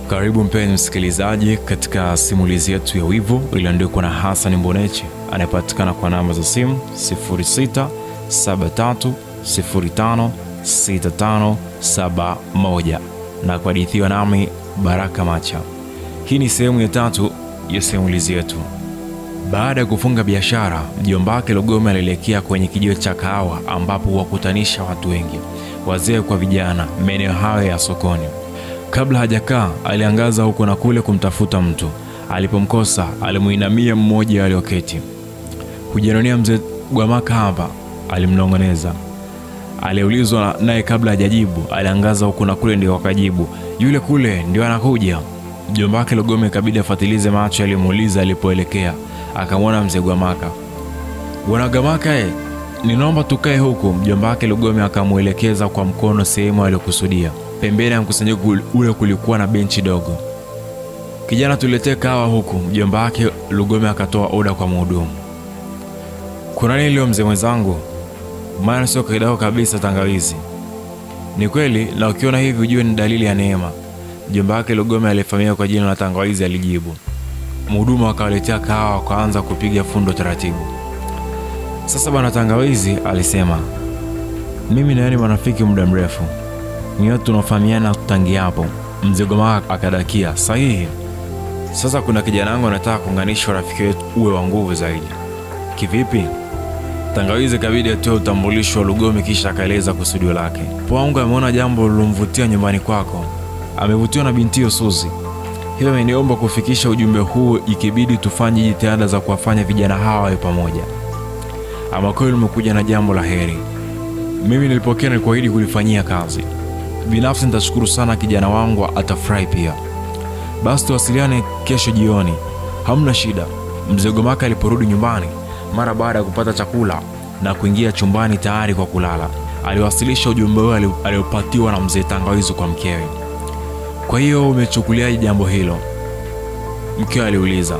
Karibu mpenzi msikilizaji katika simulizi yetu ya Wivu iliyoandikwa na Hassan Mboneche, anayepatikana kwa namba za simu 0673056571 na kuhadithiwa nami Baraka Macha. Hii ni sehemu ya 3 ya simulizi yetu. Baada ya kufunga biashara, mjomba wake Lugome alielekea kwenye kijiwe cha kahawa ambapo huwakutanisha watu wengi, wazee kwa vijana, maeneo hayo ya sokoni. Kabla hajakaa, aliangaza huko na kule kumtafuta mtu. Alipomkosa, alimuinamia mmoja aliyoketi. "Hujanonia mzee Gwamaka hapa?" alimnong'oneza. Aliulizwa naye kabla hajajibu, aliangaza huko na kule ndio akajibu, "Yule kule ndio anakuja." Mjomba wake Lugome kabidi afuatilize macho alimuuliza alipoelekea. Akamwona mzee Gwamaka. "Bwana Gwamaka, ninaomba tukae huku." Mjomba wake Lugome akamuelekeza kwa mkono sehemu aliyokusudia. Pembeni ya mkusanyiko ule kulikuwa na benchi dogo. "Kijana, tuletee kahawa huku." Mjomba wake Lugome akatoa oda kwa mhudumu. "Kuna nini leo mzee mwenzangu? Maana sio kidogo kabisa tangawizi." "Ni kweli, na ukiona hivi ujue ni dalili ya neema." Mjomba wake Lugome alifahamika kwa jina la Tangawizi alijibu. Mhudumu akawaletea kahawa akaanza kupiga fundo taratibu. "Sasa bwana Tangawizi," alisema, "mimi na wewe ni marafiki muda mrefu. Nyote tunafahamiana tangia hapo." Mzee Gwamaka akadakia, "Sahihi. Sasa kuna kijana wangu anataka kuunganisha rafiki wetu uwe wa nguvu zaidi." "Kivipi?" Tangawizi kabidi atoe utambulisho wa Lugome kisha akaeleza kusudio lake. "Poa wangu ameona jambo lilomvutia nyumbani kwako. Amevutiwa na binti Suzi. Hivyo ameniomba kufikisha ujumbe huu, ikibidi tufanye jitihada za kuwafanya vijana hawa wawe pamoja. Ama kweli umekuja na jambo la heri. Mimi nilipokea na kuahidi kulifanyia kazi. Binafsi nitashukuru sana, kijana wangu atafurahi pia. Basi tuwasiliane kesho jioni. Hamna shida." Mzee Gwamaka aliporudi nyumbani mara baada ya kupata chakula na kuingia chumbani tayari kwa kulala, aliwasilisha ujumbe huo aliopatiwa na mzee Tangawizi kwa mkewe. "Kwa hiyo umechukuliaje jambo hilo?" mkewe aliuliza.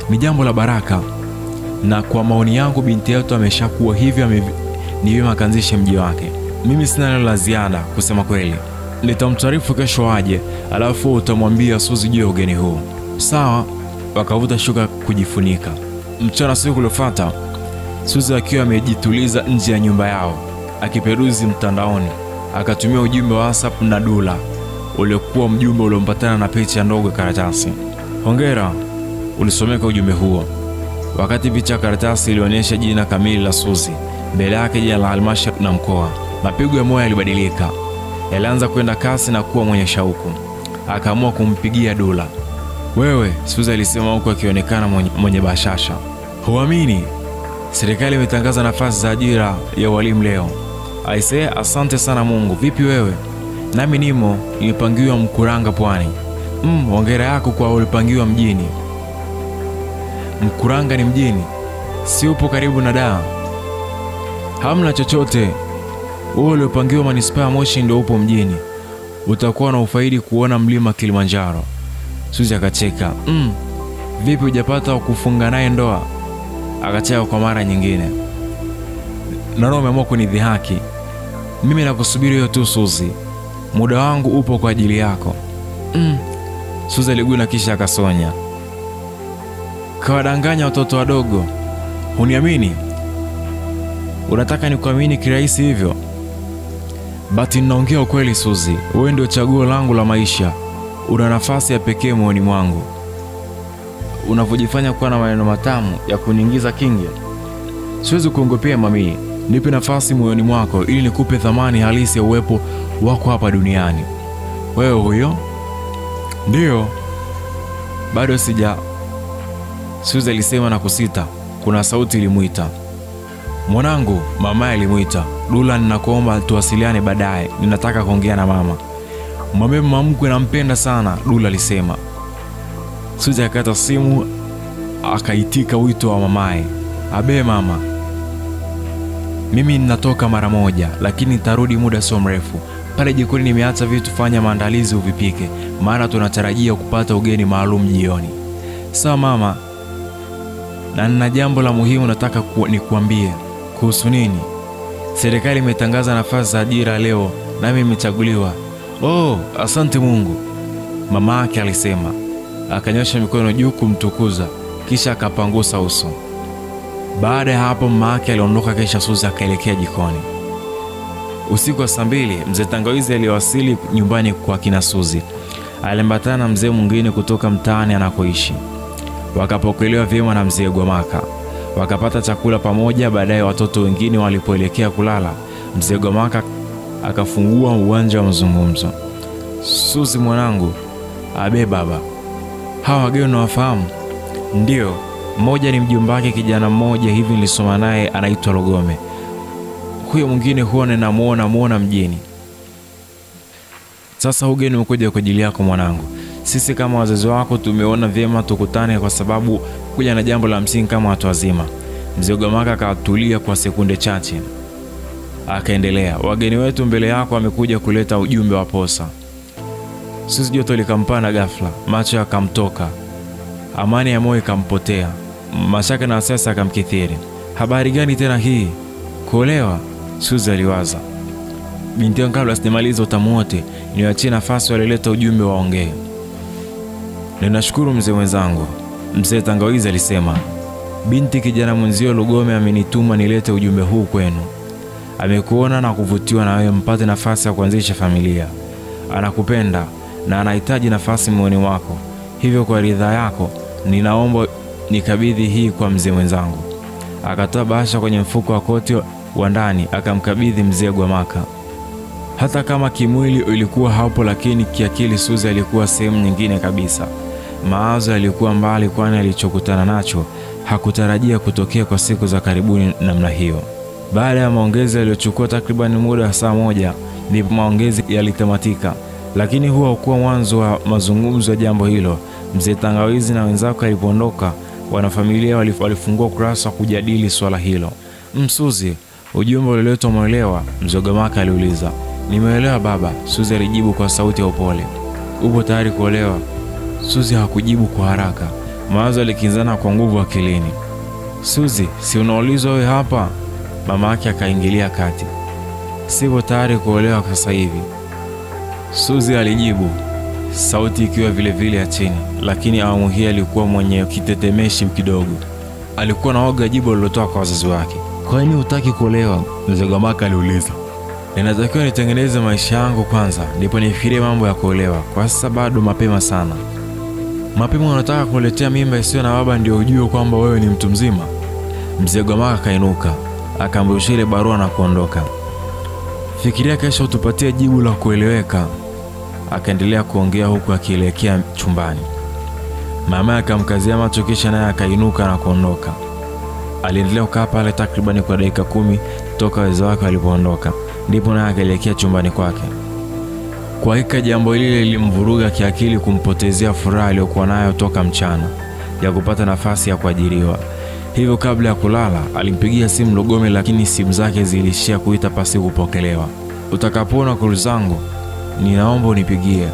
"Ni jambo la baraka, na kwa maoni yangu binti yetu ameshakuwa hivyo, ni vyema kaanzishe mji wake. Mimi sina neno la ziada kusema kweli. Nitamtaarifu kesho aje, alafu utamwambia Suzi juu ya ugeni huu." "Sawa." Wakavuta shuka kujifunika. Mchana siku iliyofuata, Suzi akiwa amejituliza nje ya nyumba yao akiperuzi mtandaoni, akatumia ujumbe wa WhatsApp na Dula uliokuwa mjumbe uliompatana na picha ndogo ya karatasi. "Hongera," ulisomeka ujumbe huo. Wakati picha ya karatasi ilionyesha jina kamili la Suzi, mbele yake jina la halmashauri na mkoa. Mapigo ya moyo yalibadilika, yalianza kwenda kasi na kuwa mwenye shauku. Akaamua kumpigia Dula. "Wewe," Suzi alisema huku akionekana mwenye bashasha, "huamini? Serikali imetangaza nafasi za ajira ya walimu leo. Aisee, asante sana Mungu. Vipi wewe?" "Nami nimo, nimepangiwa Mkuranga Pwani." Hongera yako kwa ulipangiwa mjini." "Mkuranga ni mjini? Si upo karibu na Dar?" "Hamna chochote. Wewe uliopangiwa manispaa ya Moshi ndio upo mjini. Utakuwa na ufaidi kuona mlima Kilimanjaro." Suzi akacheka. Vipi hujapata kufunga naye ndoa?" Akacheka kwa mara nyingine. "Naona umeamua kunidhihaki. Mimi nakusubiri wewe tu Suzi. Muda wangu upo kwa ajili yako." Suzi aliguna kisha akasonya. "Kawadanganya watoto wadogo. Huniamini? Unataka nikuamini kirahisi hivyo? Bati ninaongea ukweli Suzi. Wewe ndio chaguo langu la maisha. Una nafasi ya pekee moyoni mwangu. Unavojifanya kuwa na maneno matamu ya kuniingiza kingi. Siwezi kuongopea mami. Nipe nafasi moyoni mwako ili nikupe thamani halisi ya uwepo wako hapa duniani." "Wewe huyo?" "Ndio." "Bado sija," Suzi alisema na kusita. Kuna sauti ilimuita. "Mwanangu," mama alimuita. "Dula, ninakuomba tuwasiliane baadaye. Ninataka kuongea na mama." "Mwambie mama mkwe nampenda sana," Dula alisema. Suzi akakata simu akaitika wito wa mamaye. "Abe mama, mimi ninatoka mara moja, lakini nitarudi muda sio mrefu. Pale jikoni nimeacha vitu, fanya maandalizi uvipike, maana tunatarajia kupata ugeni maalum jioni." "Sawa mama, na nina jambo la muhimu nataka nikuambie." "Kuhusu nini?" "Serikali imetangaza nafasi za ajira leo, nami nimechaguliwa." "Oh, asante Mungu." Mama yake alisema. Akanyosha mikono juu kumtukuza, kisha akapangusa uso. Baada ya hapo mama yake aliondoka, kisha Suzi akaelekea jikoni. Usiku wa saa 2 mzee Tangawizi aliwasili nyumbani kwa kina Suzi. Aliambatana na mzee mwingine kutoka mtaani anakoishi. Wakapokelewa vyema na mzee Gwamaka. Wakapata chakula pamoja. Baadaye watoto wengine walipoelekea kulala, mzee Gwamaka akafungua uwanja wa mazungumzo. Suzi mwanangu. Abe baba. Hawa wageni unawafahamu? Ndio, mmoja ni mjomba wake, kijana mmoja hivi nilisoma naye anaitwa Lugome. Huyo mwingine huwa ninamuona mjini. Sasa ugeni umekuja kwa ajili yako mwanangu. Sisi kama wazazi wako tumeona vyema tukutane kwa sababu kuja na jambo la msingi kama watu wazima. Mzee Gwamaka akatulia kwa sekunde chache. Akaendelea, wageni wetu mbele yako wamekuja kuleta ujumbe wa posa. Suzi joto likampana ghafla, macho yakamtoka. Amani ya moyo ikampotea. Mashaka na wasiwasi akamkithiri. Habari gani tena hii? Kuolewa? Suzi aliwaza. Binti yangu, kabla sijamaliza utamu wote, niwaachie nafasi walileta ujumbe waongee. Ninashukuru mzee mwenzangu, mzee Tangawizi alisema. Binti kijana mwenzio Lugome amenituma nilete ujumbe huu kwenu. Amekuona na kuvutiwa na wewe mpate nafasi ya kuanzisha familia. Anakupenda na anahitaji nafasi moyoni wako. Hivyo kwa ridhaa yako, ninaomba nikabidhi hii kwa mzee mwenzangu. Akatoa bahasha kwenye mfuko wa koti wa ndani akamkabidhi mzee Gwamaka. Hata kama kimwili ilikuwa hapo, lakini kiakili Suzi alikuwa sehemu nyingine kabisa. Mawazo yalikuwa mbali, kwani alichokutana nacho hakutarajia kutokea kwa siku za karibuni namna hiyo. Baada ya maongezi yaliyochukua takriban muda wa saa 1, ndipo maongezi yalitamatika. Lakini huo haukuwa mwanzo wa mazungumzo ya jambo hilo. Mzee Tangawizi na wenzake walipoondoka, wanafamilia walifungua kurasa kujadili swala hilo. Msuzi, ujumbe ulioletwa umeelewa? Mzee Gwamaka aliuliza. Nimeelewa baba, Suzi alijibu kwa sauti ya upole. Upo tayari kuolewa? Suzi hakujibu kwa haraka. Mawazo yalikinzana kwa nguvu akilini. Suzi, si unaulizwa wewe hapa? Mama yake akaingilia kati. Sipo tayari kuolewa sasa hivi, Suzi alijibu, sauti ikiwa vile vile ya chini, lakini awamu hii alikuwa mwenye kitetemeshi kidogo. Alikuwa na woga jibu alilotoa kwa wazazi wake. Kwa nini hutaki kuolewa? Mzee Gwamaka aliuliza. Ninatakiwa nitengeneze maisha yangu kwanza, ndipo nifikirie mambo ya kuolewa. Kwa sasa bado mapema sana. Mapema unataka kuletea mimba isiyo na baba ndio ujue kwamba wewe ni mtu mzima? Mzee Gwamaka akainuka, akamrushia ile barua na kuondoka. Fikiria kesho utupatie jibu la kueleweka. Akaendelea kuongea huku akielekea chumbani. Mama akamkazia macho kisha naye akainuka na kuondoka. Aliendelea kukaa pale takriban kwa dakika 10 toka wazazi wake walipoondoka. Ndipo naye akaelekea chumbani kwake. Kwa hakika jambo lile lilimvuruga kiakili, kumpotezea furaha aliyokuwa nayo toka mchana ya kupata nafasi ya kuajiriwa. Hivyo kabla ya kulala alimpigia simu Lugome, lakini simu zake zilishia kuita pasi kupokelewa. Utakapoona call zangu ninaomba unipigie,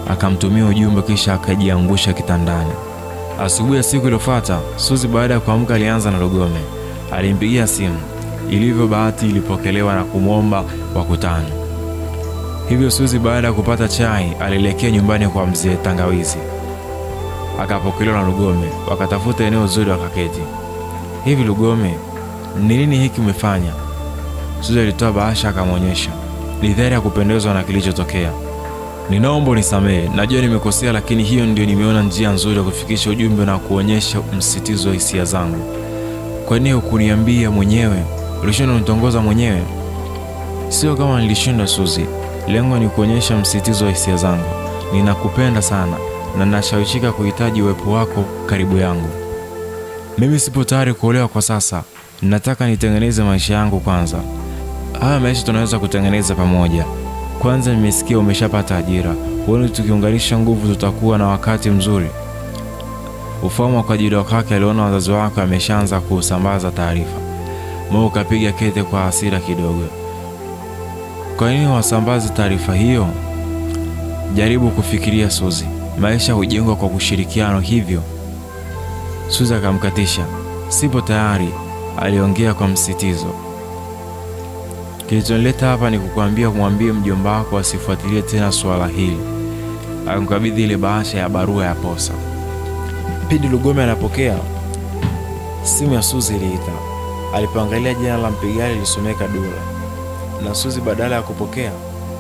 akamtumia ujumbe kisha akajiangusha kitandani. Asubuhi ya siku iliyofuata, Suzi baada ya kuamka alianza na Lugome. Alimpigia simu. Ilivyo bahati ilipokelewa na kumwomba wakutane. Hivyo Suzi baada ya kupata chai alielekea nyumbani kwa mzee Tangawizi. Akapokelewa na Lugome, wakatafuta eneo zuri wakaketi. Hivi Lugome, ni nini hiki umefanya? Suzi alitoa bahasha akamwonyesha. Ni dhahiri ya kupendezwa na kilichotokea. Ninaomba unisamehe, najua nimekosea, lakini hiyo ndio nimeona njia nzuri ya kufikisha ujumbe na kuonyesha msitizo wa hisia zangu. Kwa nini hukuniambia mwenyewe? Ulishindwa kunitongoza mwenyewe? Sio kama nilishindwa Suzi. Lengo ni kuonyesha msitizo wa hisia zangu. Ninakupenda sana na nashawishika kuhitaji uwepo wako karibu yangu. Mimi sipo tayari kuolewa kwa sasa. Nataka nitengeneze maisha yangu kwanza. Haya maisha tunaweza kutengeneza pamoja. Kwanza nimesikia umeshapata ajira. Huoni tukiunganisha nguvu tutakuwa na wakati mzuri? Ufahamu wa kuajiriwa kwake aliona wazazi wake ameshaanza kusambaza taarifa. Mo kapiga kete kwa hasira kidogo. Kwa nini wasambaze taarifa hiyo? Jaribu kufikiria Suzi. Maisha hujengwa kwa kushirikiano, hivyo. Suzi akamkatisha. Sipo tayari, aliongea kwa msitizo. Kilichonileta hapa ni kukuambia kumwambie mjomba wako asifuatilie tena swala hili. Akamkabidhi ile bahasha ya barua ya posa. Pindi Lugome anapokea, simu ya Suzi iliita. Alipoangalia jina la mpigaji lilisomeka Dula. Na Suzi badala ya kupokea,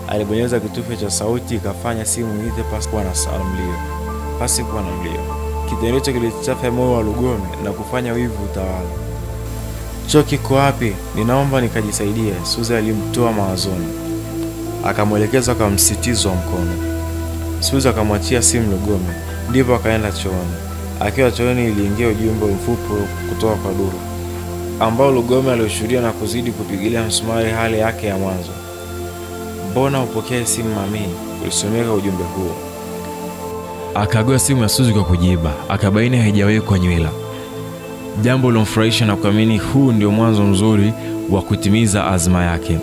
alibonyeza kitufe cha sauti ikafanya simu iite pasipo na mlio. Pasipo na mlio. Kitendo hicho kilichafya moyo wa Lugome na kufanya wivu utawala. Choo kiko wapi? Ninaomba nikajisaidie. Suzi alimtoa mawazoni. Akamwelekeza kwa msitizo wa mkono. Suzi akamwachia simu Lugome, ndipo akaenda chooni. Akiwa chooni iliingia ujumbe mfupi kutoka kwa Dula, ambao Lugome alishuhudia na kuzidi kupigilia msumari hali yake ya mwanzo. Mbona upokee simu mami? Ulisomeka ujumbe huo. Akagua simu ya Suzi kwa kujiba, akabaini haijawekwa nywila. Jambo lilomfurahisha na kuamini huu ndio mwanzo mzuri wa kutimiza azma yake.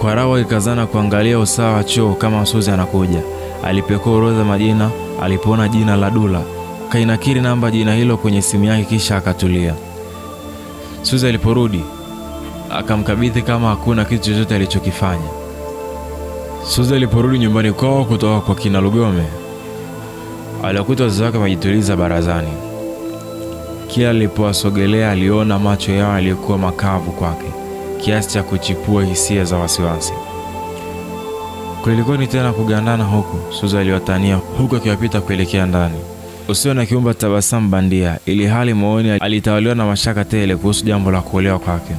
Kwa raha ikazana kuangalia usawa wa choo kama Suzi anakuja. Alipekua orodha majina, alipoona jina la Dula, kainakiri namba jina hilo kwenye simu yake kisha akatulia. Suzi aliporudi, akamkabidhi kama hakuna kitu chochote alichokifanya. Suzi aliporudi nyumbani kwao kutoka kwa kina Lugome, alikuta wazazi wake wamejituliza barazani. Kila alipowasogelea aliona macho yao yalikuwa makavu kwake, kiasi cha kuchipua hisia za wasiwasi. Kulikoni tena kugandana huku? Suzi aliwatania huku akiwapita kuelekea ndani. Usio na kiumba tabasamu bandia, ili hali moyoni alitawaliwa na mashaka tele kuhusu jambo la kuolewa kwake.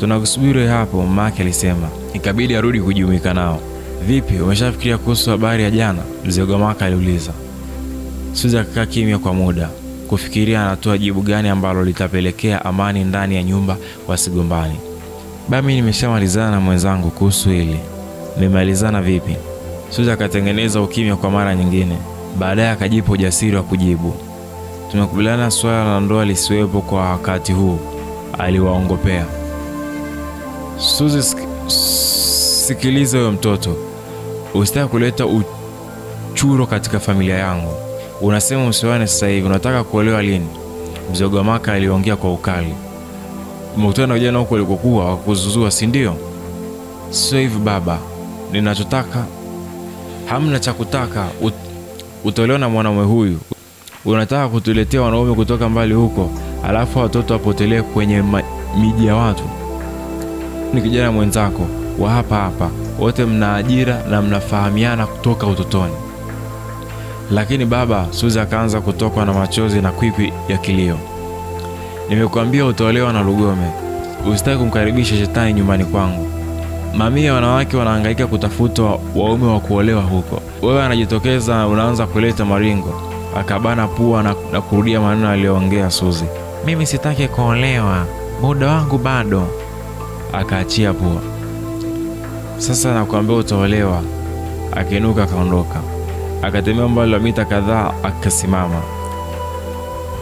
Tunakusubiri hapo, mamake alisema. Ikabidi arudi kujumuika nao. Vipi, umeshafikiria kuhusu habari ya jana? Mzee Gomaka aliuliza. Suzi akakaa kimya kwa muda, kufikiria anatoa jibu gani ambalo litapelekea amani ndani ya nyumba wasigombani. Bami, nimeshamalizana na mwenzangu kuhusu hili. Nimemalizana vipi? Suzi akatengeneza ukimya kwa mara nyingine. Baadaye akajipa ujasiri wa kujibu. Tumekubaliana swala la ndoa lisiwepo kwa wakati huu, aliwaongopea. Suzi, sikiliza wewe mtoto. Usitaki kuleta uchuro katika familia yangu. Unasema msiwane sasa hivi, unataka kuolewa lini? Mzee Gomaka aliongea kwa ukali. Umekutana na vijana huko walikokuwa wakuzuzua, si ndio? Sio hivi baba. Ninachotaka hamna cha kutaka. Utolewa na mwanamume huyu. Unataka kutuletea wanaume kutoka mbali huko, alafu watoto wapotelee kwenye miji ya watu. Ni kijana mwenzako wa hapa hapa, wote mna ajira na mnafahamiana kutoka utotoni. Lakini baba, Suzi akaanza kutokwa na machozi na kwikwi ya kilio. Nimekuambia utaolewa na Lugome. Usitaki kumkaribisha shetani nyumbani kwangu. Mamia wanawake wanahangaika kutafuta waume wa kuolewa huko. Wewe anajitokeza unaanza kuleta maringo. Akabana pua na kurudia maneno aliyoongea Suzi. Mimi sitaki kuolewa, muda wangu bado. Akaachia pua. Sasa nakuambia utaolewa. Akiinuka akaondoka. Akatembea mbali wa mita kadhaa akasimama.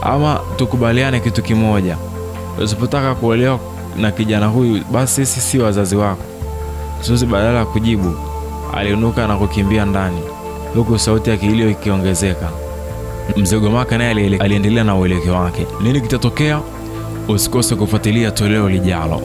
Ama tukubaliane kitu kimoja. Usipotaka kuolewa na kijana huyu basi sisi si wazazi wako. Suzi badala ya kujibu aliinuka na kukimbia ndani, huku sauti ya kilio ikiongezeka. Mzee Gomaka naye aliendelea na uelekeo wake. Nini kitatokea? Usikose kufuatilia toleo lijalo.